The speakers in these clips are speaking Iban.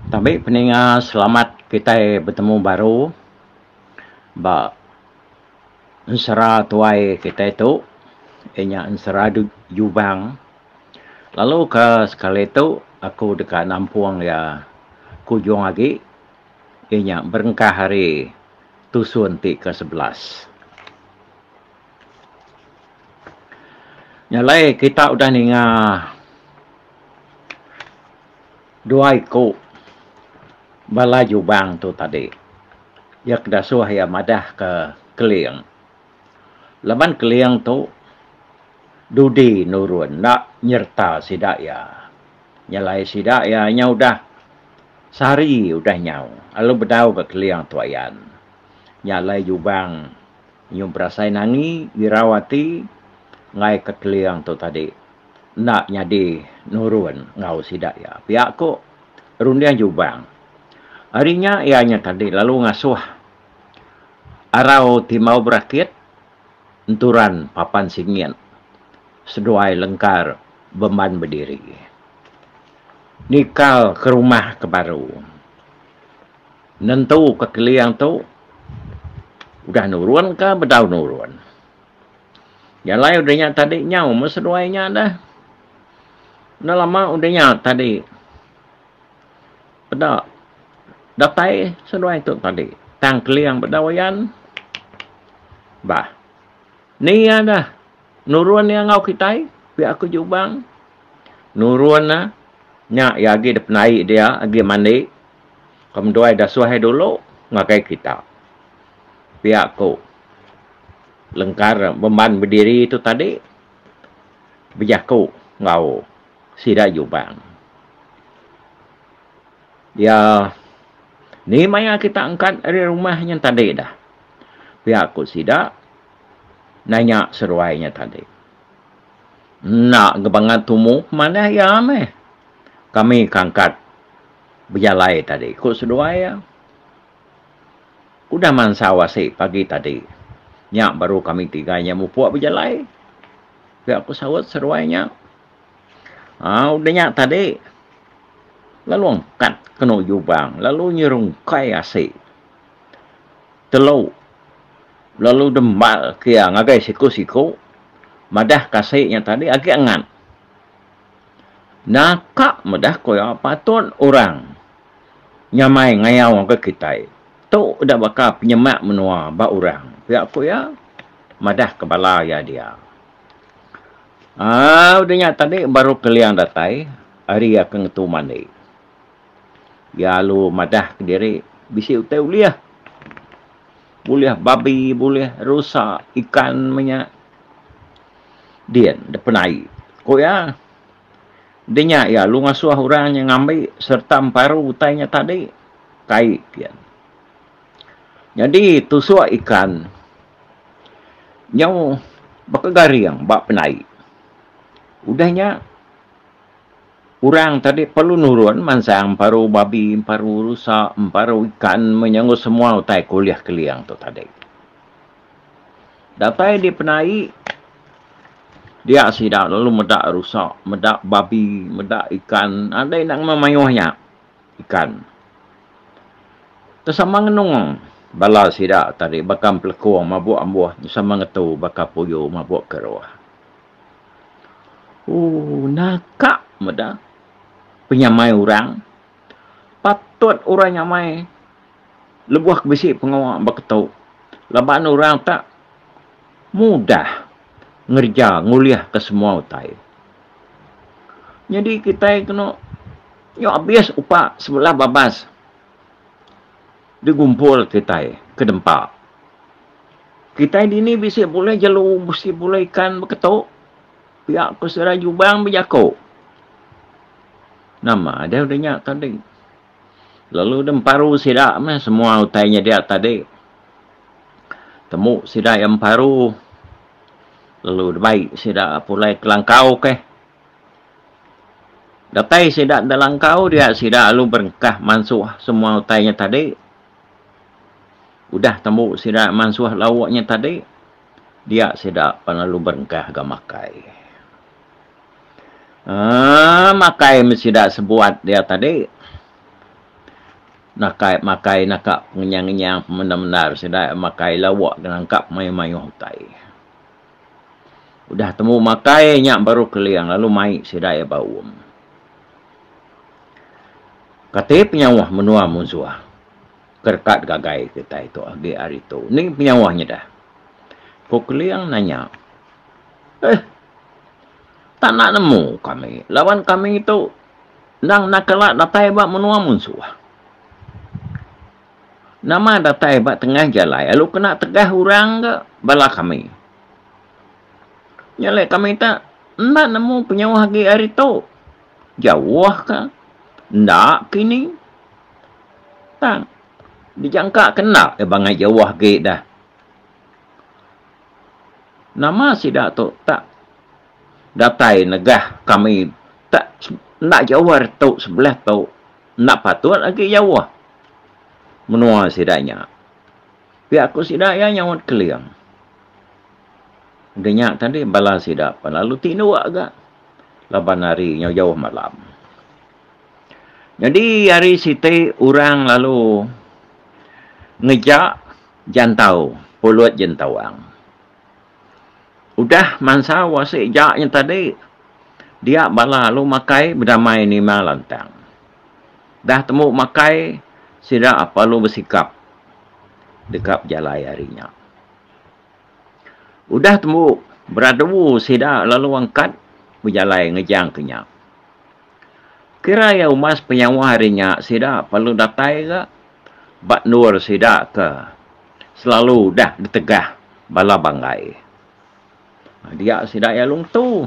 Tabi peninga selamat kitai betemu baru ba ensera tuai kitai tu iya nya ensera Jubang. Lalu ke sekali tu aku deka nampung iya ke ujung agi iya nya berengkah ari tusun ti ke 11. Nya alai kita udah ninga dua iku bala Jubang tu tadi. Iya ke dasuh iya madah ke Keling. Laban Keling tu dudi nurun enda nyereta sida iya. Nya alai sida iya nya udah sehari udah nyau lalu bedau ga Keling tu ayan. Nya alai Jubang Nyu berasai nangi irau ati enggai ke Keling tu tadi enda nyadi nurun enggau sida iya. Pia ku runding Jubang. Ari nya iya nya tadi lalu ngasuh arau timbau berakit enturan papan singit seduai lengkar bemban bediri nikal ke rumah ke baru. Nentu ke Keling tu udah nurun ka bedau nurun. Jalai udah nya tadi nyau meh seduai nya deh. Enda lama udah nya tadi peda datai seduai tu tadi tang Keling bedau ayan. Bah ni iya dah nurun iya enggau kitai pia ku Jubang. Nurun ne nya iya agi dep pendai dia agi mandi. Kemenduai dasuh ai dulu ngagai kita. Pia ku Lengkar bemban bediri tu tadi bejaku enggau sida Jubang. Iya ni maya kita angkat ari rumah nyen tadi dah. Pia ku sida nanya seruai nya tadi. Enda ga bangat tumu pemanah iya meh. Kami ke angkat bejalai tadi, ku seduai iya. Udah mansau asi pagi tadi, nya baru kami tiga nya mupuk bejalai, pia ku saut seduai nya. Aa udah nya tadi lalu angkat kenu Jubang lalu nyerungkai asi telu lalu dembal ke iya ngagai siku-siku madah ke asi nya tadi agi angat. Naka meda ku iya patut orang nyamai ngayau ngagai kitai. Tu udah baka penyemak menua ba orang, pia ku iya madah ke bala iya dia. Aaa udah nya tadi baru Keling datai ari iya ke ngetu mandi. Iya lalu madah kediri bisi utai ulih. Bulih babi, bulih rusa, ikan meh nya. Din depen ai, ku iya. Di nya iya lalu ngasuh orang nya ngambi sereta emparu utai nya tadi kai kin. Nyadi tusuk ikan nyau baka garing ba pendai. Udah nya orang tadi perlu nurun mansang emparu babi, emparu rusa, emparu ikan menyenggu semua utai ke ulih Keling tu tadi. Datai di penai dia sida lalu meda rusa, meda babi, meda ikan nadai enda ngemeh mayuh nya ikan. Tesama ngenung bala sida tadi baka empelekung mabuk ambuh sama ngetu baka puyu mabuk keruh. Ooh naka meda penyamai orang patut orang nyamai. Lebuh ke bisi pengawa beketu laban orang tak mudah ngereja ngulihka semua utai. Nyadi kitai kenu nyau abis upa sebelah babas digumpul kitai ke dempa. Kitai dini bisi bulih jelu bisi bulih ikan beketu pia ku Sera Jubang bejaku. Nama deh udah nya tadi. Lalu deh emparu sida meh semua utai nyedia tadi. Temu sida iya emparu lalu dibai sida pulai ke langkau keh. Datai sida da langkau dia sida lalu berengkah mansuh semua utai nya tadi. Udah tembu sida mansuh lauk nya tadi dia sida pan lalu berengkah ga makai. Aaa makai meh sida sebuat dia tadi. Nakai makai naka pengenyang-ngenyang pemendar-mendar sida makai lawa ke nangkap mayuh-mayuh utai. Udah temu makai nya baru Keling lalu mai sida iya baum. Kati penyauh menua munsuh ke deka digagai kitai tu agi hari tu. Ni penyauh nya dah? Ku Keling nanya. Eh. Tak enda nemu kami laban kami tu Endang enda kala datai ba menua munsuh. Nama datai ba tengah jalai lalu kena tegah orang ga bala kami. Nya alai kami ta enda nemu penyauh agi ari tu. Jauh ka enda kini. Tang dijangka ke enda bangai jauh agi dah. Nama sida tu tak datai negah kami tak enda jauh ari tu sebelah tu enda patut agi jauh menua sida nya. Pia ku sida iya nyaut Keling. Udah nya tadi bala sida pan lalu tinduk ga laban hari nyau jauh malam. Nyadi hari siti orang lalu ngeja jantau pulut jentawang. Udah mansau asi ja nya tadi, dia bala lalu makai bedamai nimang lantang. Dah tembu makai, sida lalu besikap deka bejalai ari nya. Udah tembu beradu sida lalu angkat bejalai ngejang ke nya. Kira iya umas penyauh ari nya sida perlu datai ga ba endur sida ke selalu udah ditegah bala banggai. Dia sida iya luntu.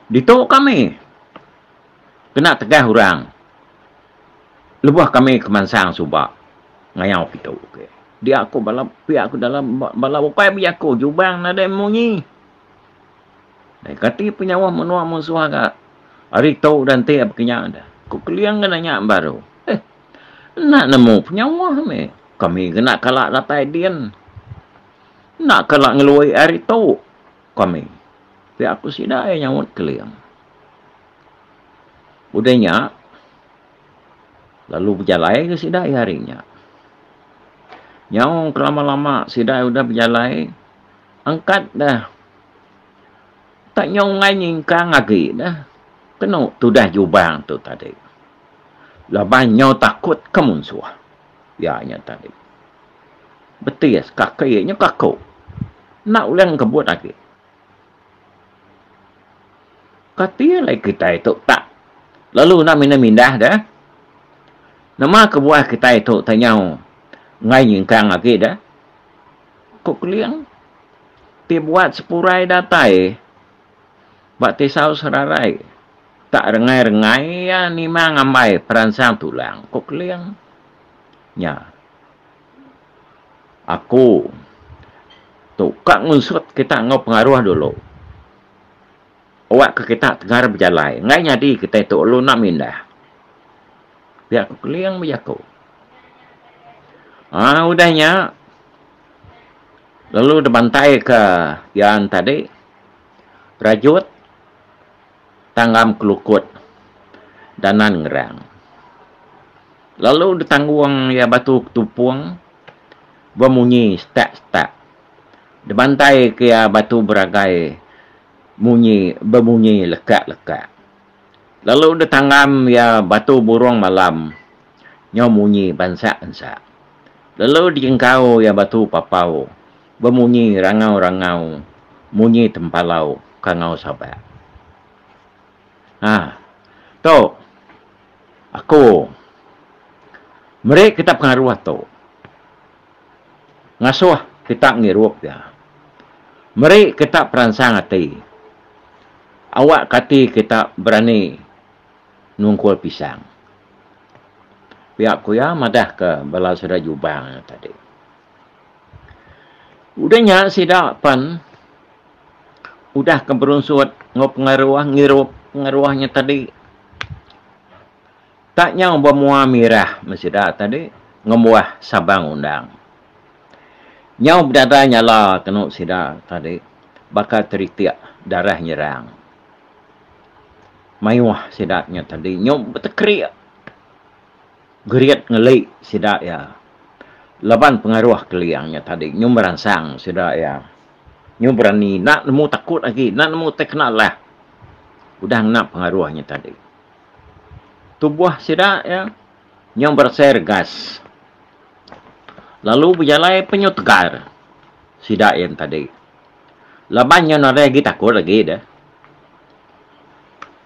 Ditu kami kena tegah orang lebuh kami ke mansang suba ngayau kitu. Dia ku bala pia ku dalam bala ukai bejaku jubang nadai munyi. Kati penyauh menua munsuh ga ari tu udah enti bekinya dah. Ku Keling ga nanya baru. Eh enda nemu penyauh mih. Kami ke enda kala datai din. Enda kala ngelui ari tu kami. Pia ku sida iya nyaut Keling. Udah nya lalu bejalai ke sida iya hari nya. Nyau kelama-lama sida udah bejalai angkat dah. Tak nyau enggai nyingkang agi dah kenu tudah jubang tu tadi. Laban nyau takut ke munsuh. Iya nya tadi. Betis kaki nya kaku. Enda ulih engkebut agi. Kati alai kitai tu tak lalu enda mindah-mindah deh. Nama kebuah kitai tu tak nyau enggai nyingkang agi deh. Ku Keling ti buat sepurai datai ba tisau serarai. Tak rengai-rengai iya nimang ambai peransang tulang, ku Keling. Nya. Aku tu ka ngunsut kita enggau pengaruh dulu. Awakka kita tegar bejalai enggai nyadi kitai tu lalu enda mindah. Pia ku Keling bejaku. Aa udah nya lalu dibantaika iya tadi rajut. Tanggam kelukut danan ngerang. Lalu ditanggung iya batu ketupung bemunyi setak-setak. Dibantai ke iya batu beragai munyi bemunyi lekak-lekak. Lalu ditanggam iya batu burung malam nyau munyi bansak-ansak. Lalu dijengkau iya batu papau bemunyi rangau-rangau munyi tempalau kangau sabak. Ha. Tu aku meri kita pengaruh tu ngasuh kita ngirup iya. Meri kita peransang ati awak ke ati kita berani nungkul pisang. Pia ku iya madah ke bala sida Jubang tadi. Udah nya sida pen udah ke berunsut enggau pengaruh ngirup pengaruh nya tadi tak nyau bemua mirah meh sida tadi ngembuah sabang undang. Nyau bedada nyala kenu sida tadi baka teritik darah nyerang. Mayuh sida nya tadi nyau betekerik. Gerit ngeli sida iya laban pengaruh Keling nya tadi nyu meransang sida iya nyu berani enda nemu takut agi enda nemu tai kena alah udah ngena pengaruh nya tadi. Tubuh sida iya nyu berasai regas lalu bejalai pun nyu tegar sida iya tadi laban nyu nadai agi takut agi deh.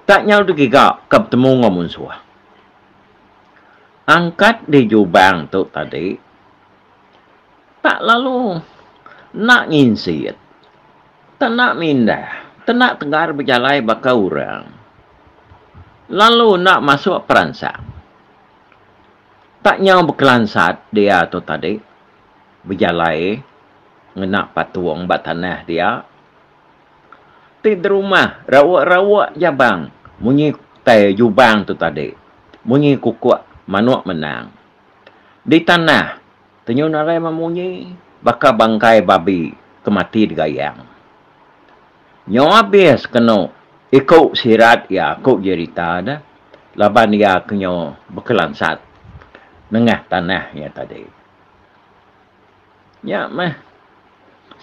Tak nyau digiga ka betemu enggau munsuh. Angkat di jubang tu tadi tak lalu enda nginsit, tak enda mindah, tak enda tegar bejalai baka orang lalu enda masuk peransang. Tak nyau bekelansat dia tu tadi bejalai ngena patung ba tanah dia. Ti derumah rauk-rauk jabang munyi tai jubang tu tadi munyi kukuk manuk menang. Di tanah tenyu narai memunyi baka bangkai babi ke mati digayang. Nyau abis kenu iku sirat iya ku jerita ne laban iya ke nyau bekelansat nengah tanah iya tadi. Nya meh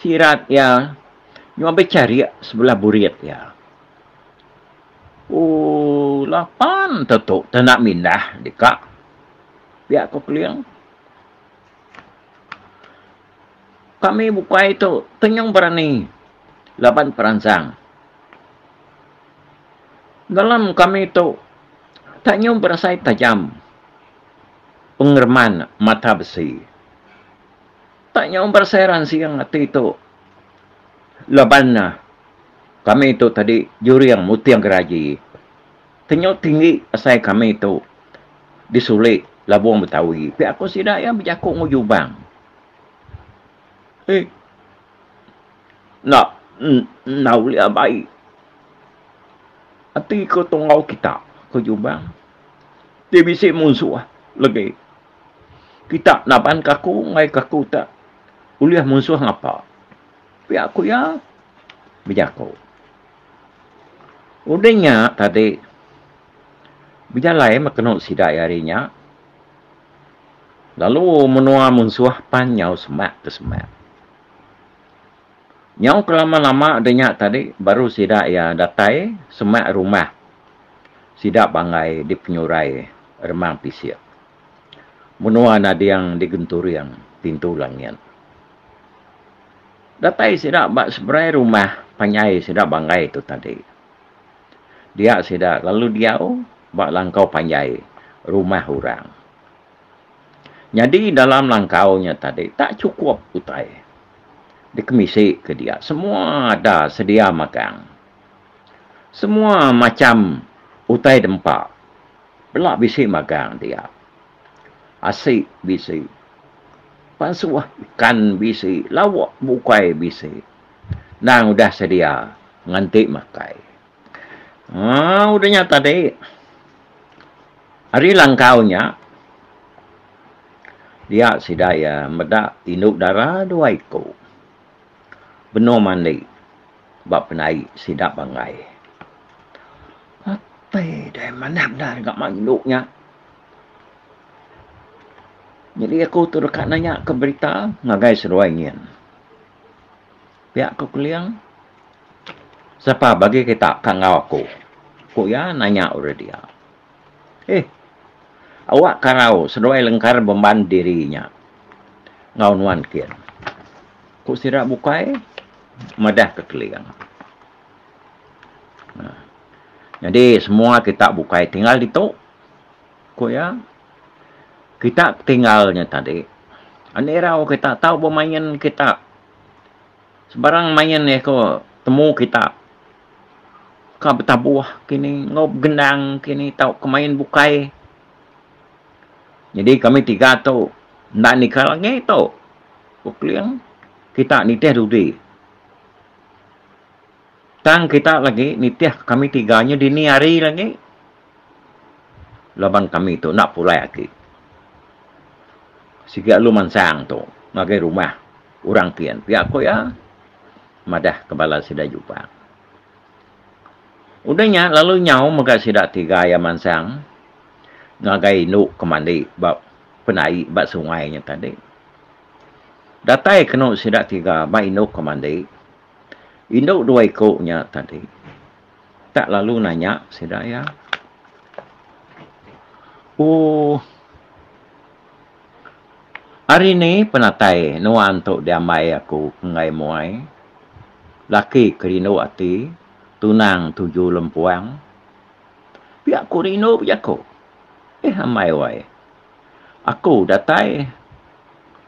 sirat iya nyau becharik sebelah burit iya. Ooh lapan te tu te enda mindah deka pia ku Keling. Kami bukai tu tenyung berani laban peransang. Dalam kami tu tak nyung berasai tajam. Pengereman mata besi. Tak nyau berasai ransing ati tu laban kami tu tadi juring muting geraji. Tenyu tinggi asai kami tu disulik labung betawi pia ku sida iya bejaku enggau Jubang. Eh enda enda ulih abai ati ku tunggau kita ku Jubang. Ti bisi munsuh legi kita naban ka aku enggai ka aku te ulih munsuh ngapa. Pia ku iya bejaku. Udah nya tadi bejalai meh kenu sida iya ari nya lalu menua munsuh pan nyau semak ke semak. Nyau ke lama-lama de nya tadi baru sida iya datai semak rumah sida banggai di penyurai Remang Pisik. Menua Nading di Genturing Pintu Langit. Datai sida ba seberai rumah panjai sida banggai tu tadi. Dia sida lalu diau ba langkau panjai rumah orang. Nyadi dalam langkau nya tadi tak chukup utai dikemisi ke dia. Semua ada sedia magang. Semua macham utai dempa bela bisi magang dia. Asi bisi, pansuh ikan bisi, lauk bukai bisi. Endang udah sedia nganti makai. Aaa udah nya tadi ari langkau nya dia sida iya meda indu dara dua iku benung mandi ba penai sida banggai. Atai deh manah bendar ga indu nya. Nyadi aku tu deka nanya ke berita ngagai seduai nyin. Pia ku Keling. Sapa bagi kita ka enggau aku? Ku iya nanya orang dia. Eh. Awak karau seduai lengkar bemban diri nya enggau nuan kin. Ku sida bukai madah ke Keling. Nyadi semua kita bukai tinggal ditu, ku iya. Kita tinggal nya tadi. Andi irau kita tau bemain kita. Sebarang main iya ko temu kita ka betabuh kini enggau begendang kini tauka main bukai. Nyadi kami tiga tu enda nikal agi tu ku Keling kita nitih dudi. Tang kita lagi nitih kami tiga nya dini hari lagi laban kami tu enda pulai agi. Sigi alu mansang tu ngagai rumah orang kin pia ku iya madah ke bala sida Jupang. Udah nya lalu nyau mega sida tiga iya mansang. ngagai indu ke mandi ba penai ba sungai nya tadi. Datai kenu sida tiga ba indu ke mandi, indu dua iku nya tadi tak lalu nanya sida iya. Ooh. Ari ni penatai nuan tu diambai aku ke enggai muai. Laki ke rindu ati tunang tuju lempuang. Pia ku rindu bejaku. Eh ambai wai. Aku datai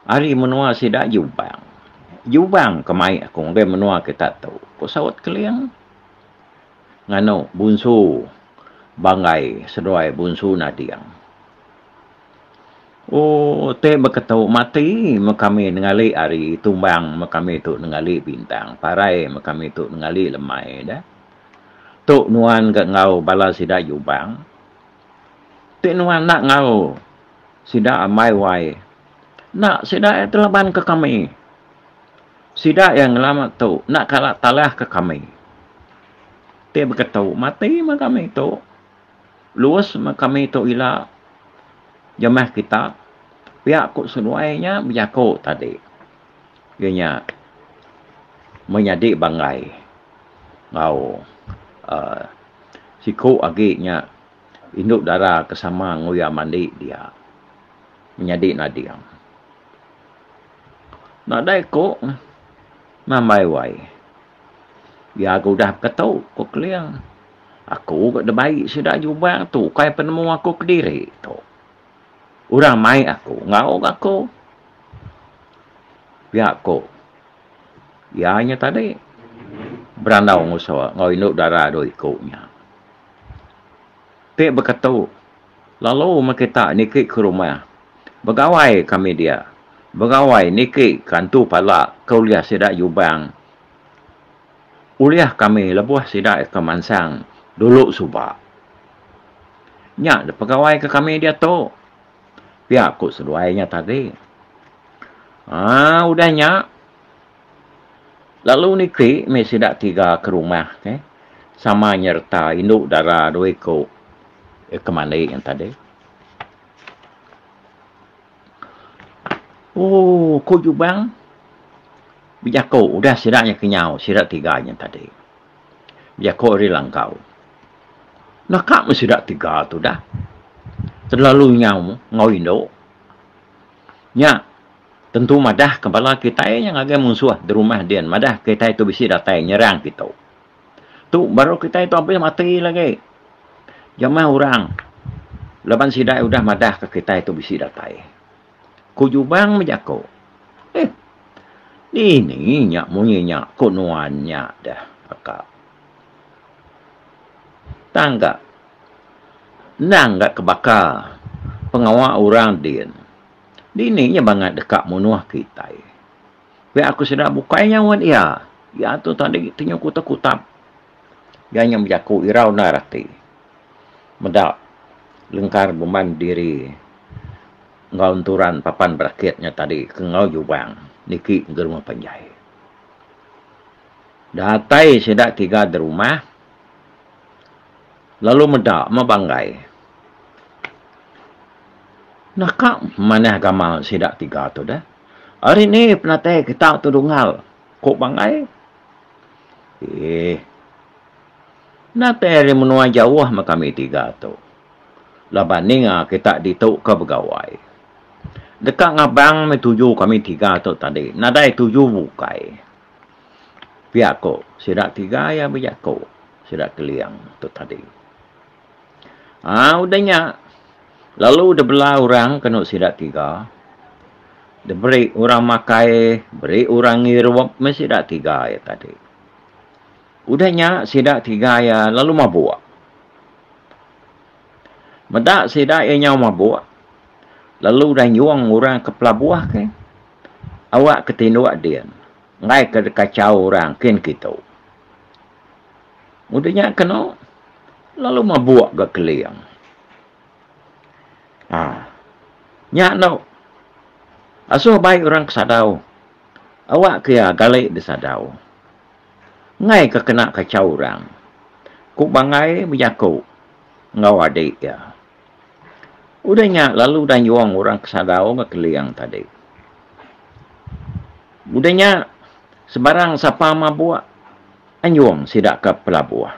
ari menua sida Jubang. Jubang ke mai aku ngagai menua kita tu, ku saut Keling. Nganu Bunsu Banggai seduai Bunsu Nading. Ooh ti beketu mati meh kami nengali hari tumbang meh kami tu nengali bintang parai meh kami tu nengali lemai deh. Tu nuan ga enggau bala sida Jubang. Ti nuan enda enggau sida ambai wai enda sida iya telaban ke kami. Sida iya ngelama tu enda kala talah ke kami. Ti beketu mati meh kami tu. Luas meh kami tu ila jemah kita pia ku seduai nya bejaku tadi iya nya menyadi banggai enggau uhh siku agi nya indu dara ke sama nguya mandi dia menyadi nading. Nadai ku mambai wai. Iya ga udah beketu, ku Keling. Aku ga dibai sida jubang tu ukai penemu aku kediri tu. Orang mai aku enggau ga aku. Pia ku iya nya tadi berandau ngusa enggau indu dara dua iku nya. Ti beketu lalu meh kita niki ke rumah begawai kami dia. Begawai niki ke antu pala ke ulih sida jubang. Ulih kami lebuh sida ke mansang dulu suba. Nya deh pegawai ke kami diatu. Pia ku seduai nya tadi. Aaa udah nya lalu niki meh sida tiga ke rumah ke sama nyereta indu dara dua iku ke mandi nya tadi. Ooh ku Jubang bejaku udah sida nya kenyau sida tiga nya tadi. Bejaku ari langkau. Naka meh sida tiga tu dah. Terlalu nyau enggau indu. Nya tentu madah ke bala kitai nya ngagai munsuh derumah din madah kitai tu bisi datai nyerang kitu. Tu baru kitai tu abis mati lagi. Jamah orang laban sida udah madah ka kitai tu bisi datai. Ku Jubang bejaku. Eh. Dini nya munyi nya ku nuan nya deh aka. Tang ga endang ga ke baka pengawa orang din. Dini nya bangat deka munuh kitai. Pia ku sida bukai nyaut iya. Iya tu tadi ti nyau kutap-kutap. Iya nya bejaku irau endar ati. Meda lengkar bemban diri enggau enturan papan berakit nya tadi ke enggau jubang niki ngagai rumah panjai. Datai sida tiga derumah lalu meda meh banggai. Naka manah gamal sida tiga tu deh. Ari ni penatai kita tu dunggal, ku Banggai. Eeh. Natai ari menua jauh meh kami tiga tu. Laban ninga kita ditu ke begawai. Deka ngabang meh tuju kami tiga tu tadi, nadai tuju bukai. Pia ku sida tiga iya bejaku, sida Keling tu tadi. Aa udah nya lalu dibela orang kenu sida tiga. Diberi orang makai, beri orang ngirup meh sida tiga iya tadi. Udah nya sida tiga iya lalu mabuk. Meda sida iya nyau mabuk lalu udah nyung orang ke pelabuh ke awak ke tinduk din enggai ke dikachau orang kin kitu. Udah nya kenu lalu mabuk ga Keling. Haa. Nya endo. Asuh bai orang ke sadau. Awak ke iya gali disadau. Enggai ke kena kachau orang. Ku Banggai bejaku enggau adik iya. Udah nya lalu danjung orang ke sadau ga Keling tadi. Udah nya sebarang sapa mabuk anjung sida ke pelabuh.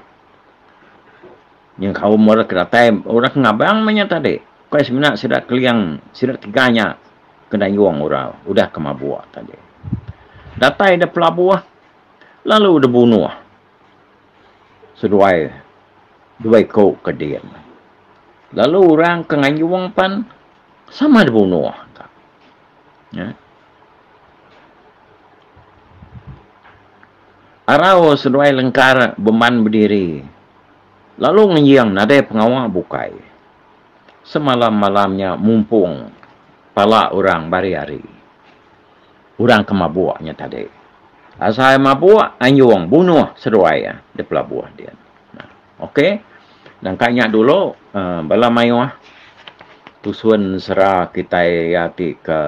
Nyengkaum orang ke datai orang ke ngabang meh nya tadi. Ukai semina sida Keling sida tiga nya ke danjung orang udah ke mabuk tadi. Datai da pelabuh lalu dibunuh seduai dua iku ke din. Lalu orang ke nganjung pan sama dibunuh ka. Arau seduai lengkar bemban bediri lalu ngenjing nadai pengawa bukai. Semalam-malam nya mumpung pala orang bari-ari. Orang ke mabuk nya tadi. Asai mabuk anjung bunuh seduai iya dipelabuh din. Ok nangka nya dulu bala mayuh tusun sera kitai iya ti ke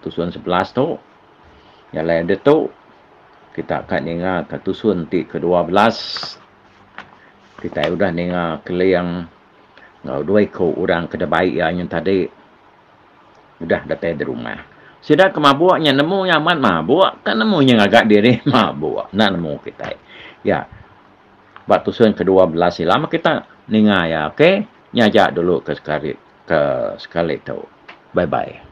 tusun 11 tu. Jalai ditu kita ka ninga ka tusun ti ke 12 kitai udah ninga Keling enggau dua iku orang ke dibai iya nyen tadi udah datai di rumah. Sida ke mabuk nya nemu iya amat mabuk ka nemu iya ngaga diri mabuk enda nemu kitai. Ya ba tusun ke 12 ila meh kita ninga iya ok nya aja dulu ke sekali ke sekali tu. Bye bye.